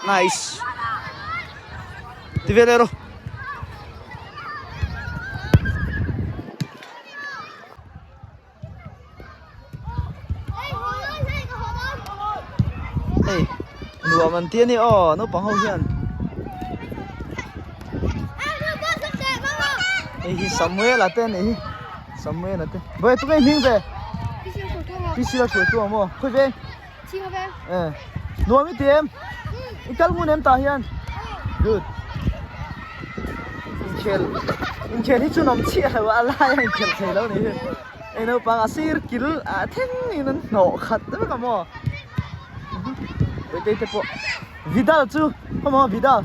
Nice. Ti ve leh rawh. Hei nuam an ti a ni aw naupang ho hian hei hi Samuel-a te a nih hi Samuel-a te vawi tunge hming ve PC la hruai tu ang maw khawi veng eh nuam i ti em i kal ngun em tah hian good inkhel inkhel hi chu nawm chiah lo a lai a inkhel thei lo a nih hi. Hei naupang a sir kil ah thleng in an hnawh khat vek a maw Bawihtei te pawh Vidal chu come on Vidal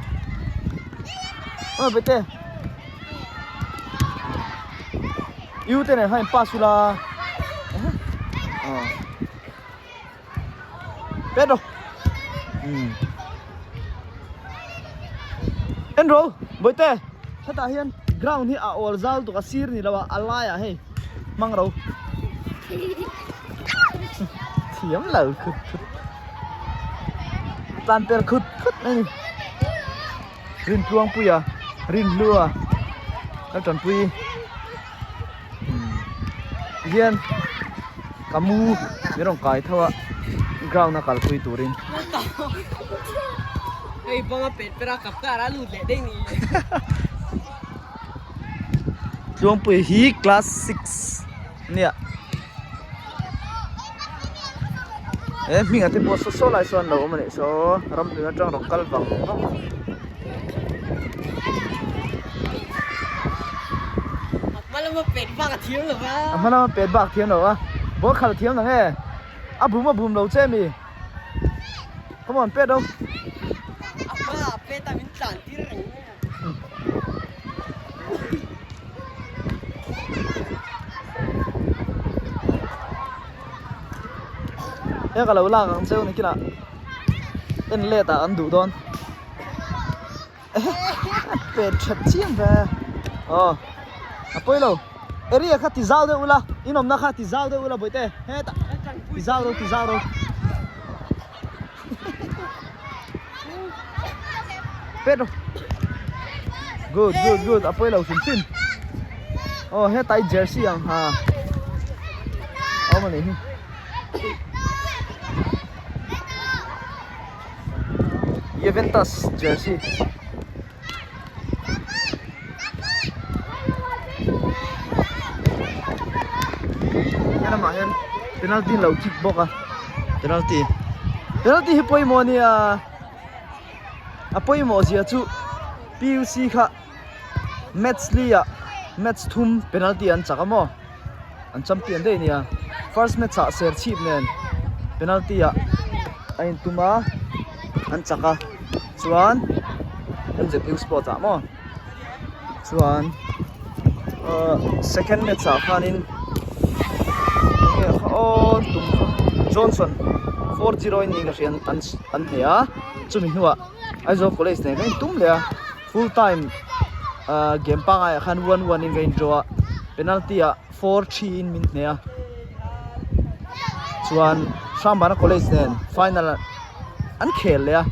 aw Bawihtei U te nen khan in pass ula aw Pedro um Enro Bawihtei hetah hian ground hi a awl zal tuk a sir ni lo a a laiah hei hmang ro thiam lo khut khut tlan per khut khut mai a ni Rintluangpuia Rinhlua ka tanpui umm hian ka mu min rawn kai tho a ground a kalpui turin. Hei banga pet pera kap kar a lut leh daih ni. Tluangpui hi class 6 nia he hming te pawh saw saw lai sawn lo awm a nih saw ramhlui atang rawn kal vang vang. A hma lama pet bak a thiam lo va. A hma lama pet bak a thiam lo va ball khalh a thiam lo nge a bum a bum lo che mi come on pet ro. A hma ah pet a min tlan tir reng mai a. He ka lo lak ang cheu ni kinah en let ah an duh dawn pet that chiang ve aw a pawi lo area kha ti zau deuh ula in awmna kha ti zau deuh ula bawihte hetah ti zau ro ti zau ro. Pedro Good good good a pawi lo hrim hrim aw hetai jersey ang ha a awm a nih hi Juventus jersey helamah hian penalty an lo kick bawk a penalty penalty hi pawimawh a nia a pawimawh zia chu P U C kha match li ah match thum penalty an chak a maw an champion daih a nia first match ah serchhip nen penalty ah a intum a an chak a. Chuan MZU sport ah maw chuan ahh second match ah khanin enge kha aw tum kha Johnson 4-0 in niin ka hria an an hneh a chumi hnuah Aizawl college nen khan in tum leh a full time ahh game pangai ah khan 1-1 in ka in draw a penalty ah 4-3 in min hneh a chuan Hrambana college nen final an khel leh a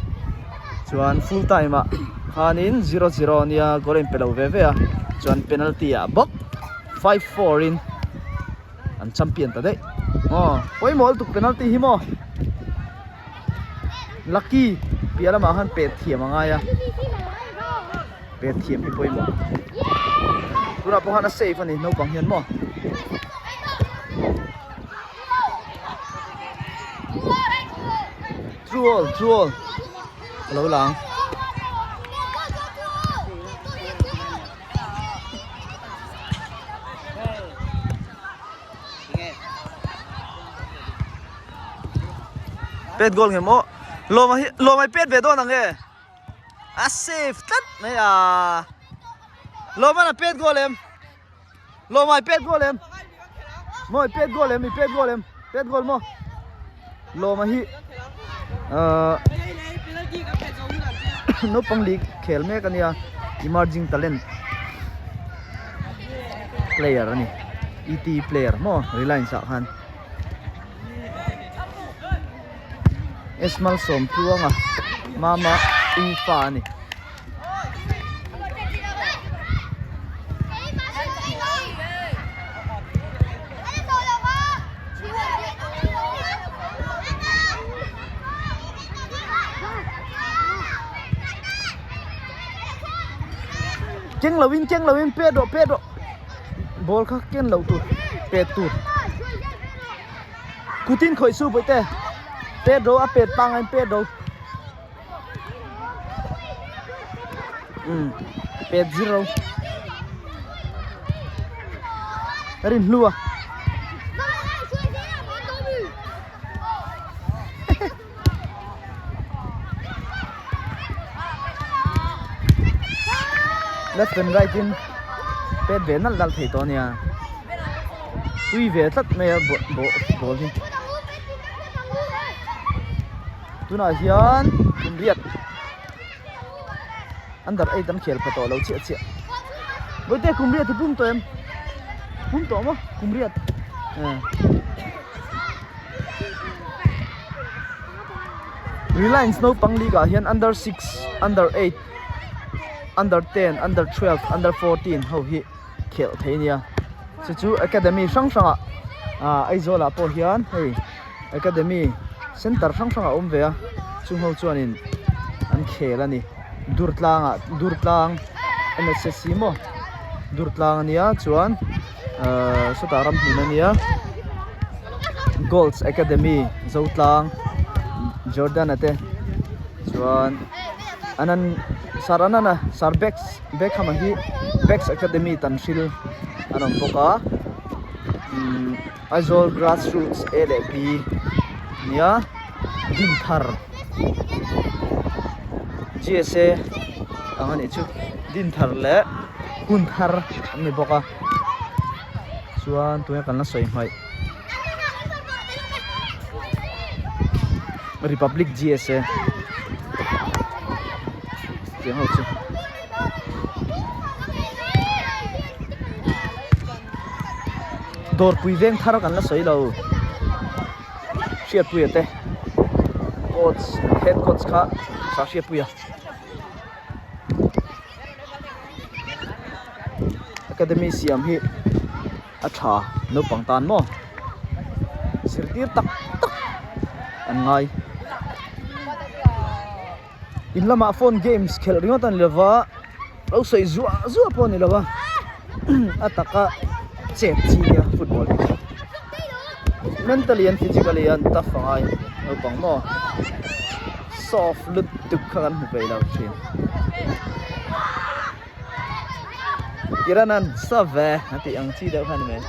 chuan full time ah khanin 0-0 ania goal a inpe lo ve ve a chuan penalty ah bawk 5-4 in an champion ta daih aw pawimawh lutuk penalty hi maw lucky piah lamah khan pet thiam a ngai a pet thiam hi pawimawh tunah pawh khan a safe a ni naupang hian maw. True all, true all. Ka lo lang. Pet goal nge maw? Lawma hi lawma hi pet ve dawn ang e. A safe tlat mai a. Lawma na pet goal em? Lawma i pet goal em? Maw i pet goal em? I pet goal em? Pet goal maw? Lawma hi uh, naupang league khel mek ania emerging talent. player a ni ET player maw Reliance ah khan S Malsawmtluanga mama u fa a ni. Keng lo in keng lo in pet rawh pet rawh ball kha ken loh tur pet tur kutin khawih su bawihte pet rawh a pet pangai in pet rawh. Um pet zero ka rin hlu a left and right in pet ve nalh nalh thei tawh a nia tui ve tlat mai a ball hi. Tunah hian kum riat under eight an khel pha tawh lo chiah chiah Bawihte kum riat hi pum tawh em pum tawh maw kum riat eh Reliance naupang league ah hian under six under eight under ten under twelve under fourteen ho hi khelh thei a nia chu chu academy hrang hrang ah ah Aizawl ah pawh hian hei academy center hrang hrang a awm ve a chung ho chuanin an khel a ni Durtlang ah Durtlang M_S_S_C maw Durtlang a nia chuan ahh sawtah ramhmun a nia Golds Academy Zotlang Jordan a te chuan an an sir an an a sir Bex Beckham a hi Bex Academy Tanhril an awm bawk a umm Aizawl grass roots A leh B nia Dinthar G_S_A ang anih chu Dinthar leh Hunthar an ni bawk a chuan tunge kan la sawi hmaih Republic G_S_A tiang ho chu. Dawrpui veng thar kan la sawi lo Hriatpuia te coach head coach kha sa Hriatpuia academy siam hi a tha naupang tan maw zirtir tak tak an ngai. In lamah phone games khelh ringawt a ni lova lo sawi zuah zuah pawh a ni lova a taka chet chi nia football hi chu mentally and physically an tough a ngai naupang maw soft lutuk kha kan hmu peih lo thin Kiran an sa ve a tih ang chi deuh kha a ni mai.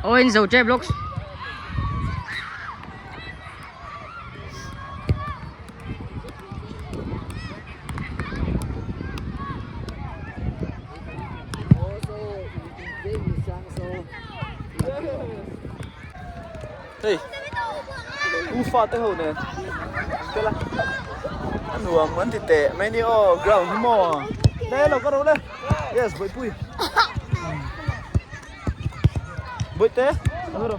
Aw in zo tep lawk. Hei u fate ho nen tel a a nuam an ti teh mai ni aw ground hi maw le lo ka ro le yes bawihpui bawihte a ro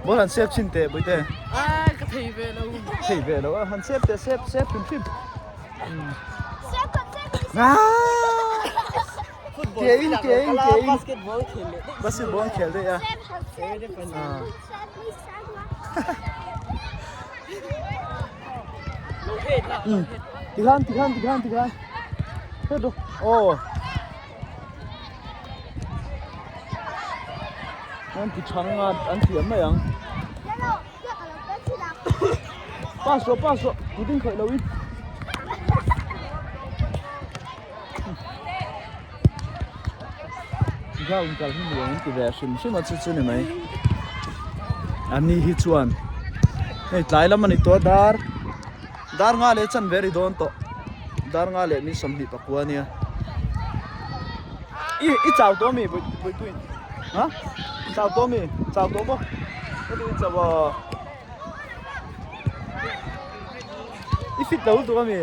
ball han sep chhin teh bawihte ai ka thei ve lo thei ve lo a han sep teh sep sep hrim hrim Ke in ke in ke in basketball khel leh daih basketball khel daih a tikhan tikhan tikhan tikhan hết rồi ồ an ti thang a an thiam mai ang pass rawh pass rawh tutin khawih lo in Ground kal hi nuam an ti ve hrim hrim a chu chu ni mai a ni hi chuan hei tlai lam a ni tawh a dar dar nga leh chanve a ri dawn tawh dar nga leh mi 24 a nia i i chau tawh ami Bawihpui ha chau tawh ami chau tawh maw heti i chau a. I fit lo lutuk ami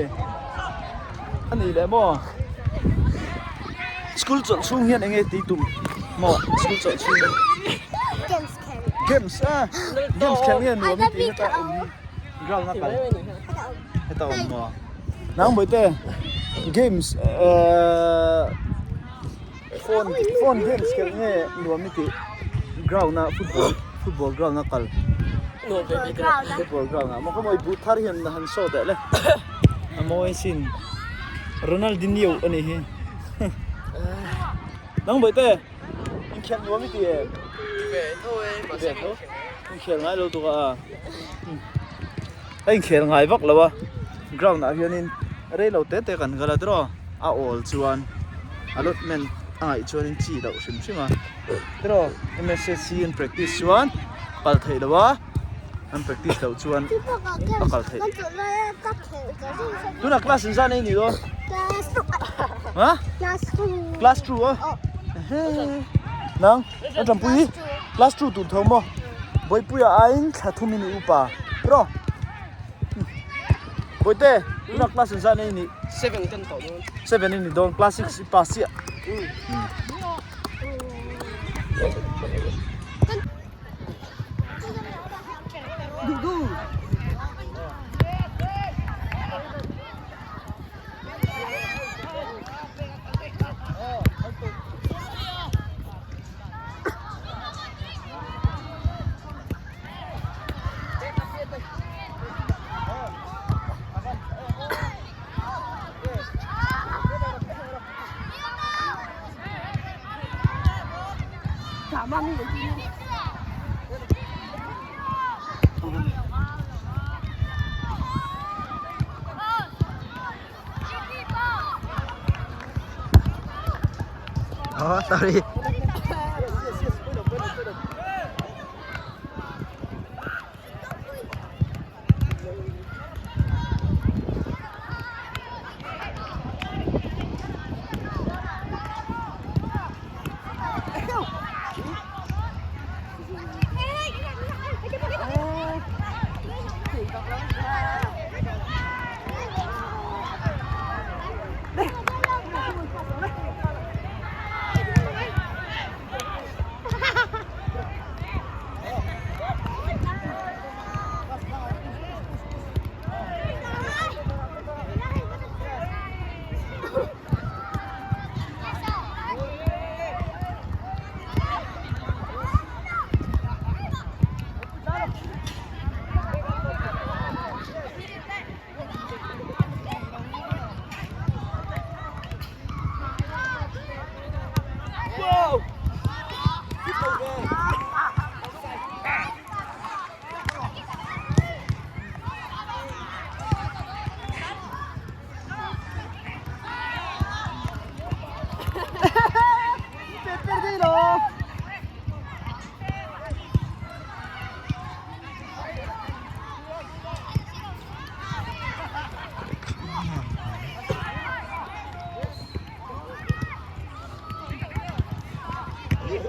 a nih leh maw school chawlh chhung hian eng nge tih tum maw school chawlh chhung games a games khelh nge nuam i tih heta awm hi ground a kal heta awm maw nang bawihte games ehh phone phone games khelh nge nuam i tih ground a football football ground a kal football ground ah maw khawmawi boot thar hian han show teh le a mawi sin Ronaldinho a nih hi nang bawihte inkhelh nuam i ti em ve tho inkhelh ngai lo tuk a a inkhelh ngai vak lo a ground ah hianin rei lo te te kan kal a tiraw a awl chuan allotment a ngaih chuanin chi loh hrim hrim a tiraw M_S_S_C an practice chuan kal theih loh a an practice loh chuan a kal theih tunah class inzan ei ni dawn ha class two a nang a tanpui class two tur tho maw Bawihpuia aiin thla thum in i upa tiraw Bawihte tunah class inzan ei ni 7 kan tawh dawn. 7 in ni dawn class 6 i pass chiah. Oh, sorry. Thil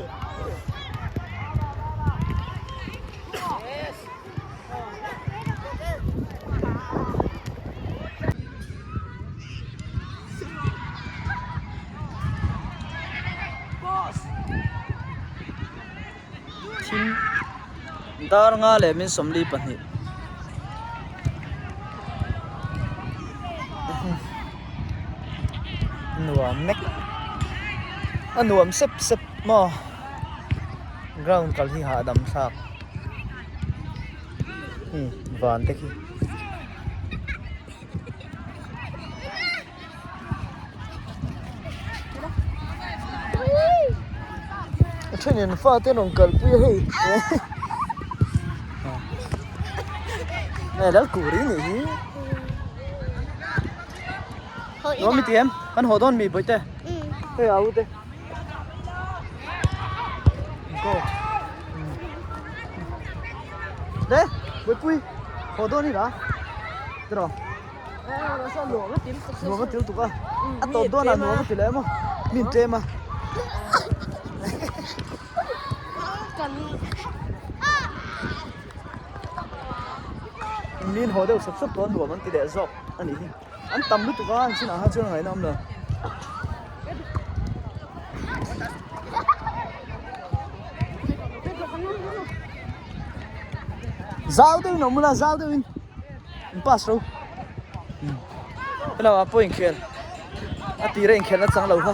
dar nga leh min 42 nuam mek a nuam sep sep maw ground kal hi hahdam thlak hei van te khi. A thenin fate an rawn kalpui a hei hei lal kuri nih hi nuam i ti em kan haw dawn mi bawihte hei a u te go le bawihpui haw dawn i la tiraw. Nuam a til tuk a, a tawp dawn ah nuam a ti leh emaw min tlem a. Min haw deuh sawp sawp tawh a nuam an ti leh zawk a nih hi. An tam lutuk a an chinah khan chuan ngaihna awm lo. Zau deuhin awm ula zau deuhin. In pass ro. Hello a pawh inkhel. A tira inkhel na chang lo kha.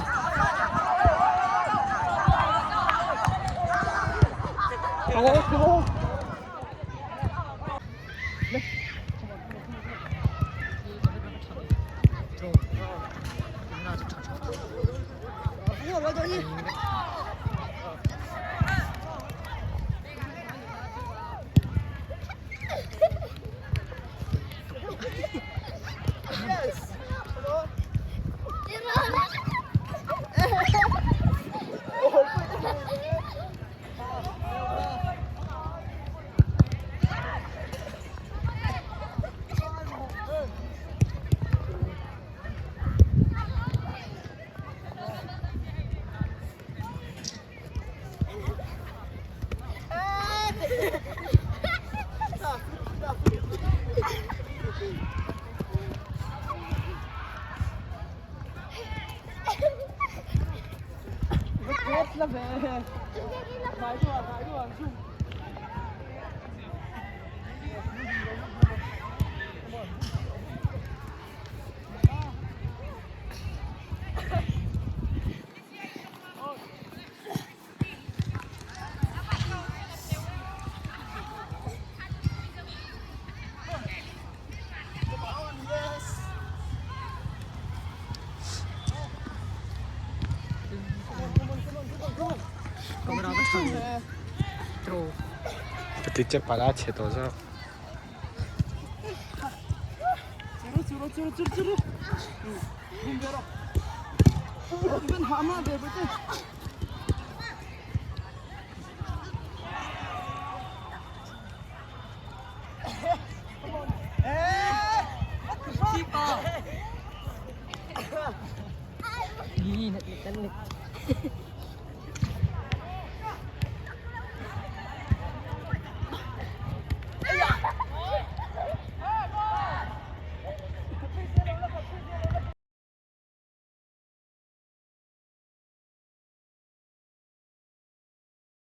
Teacher pala chhe tawh zawk.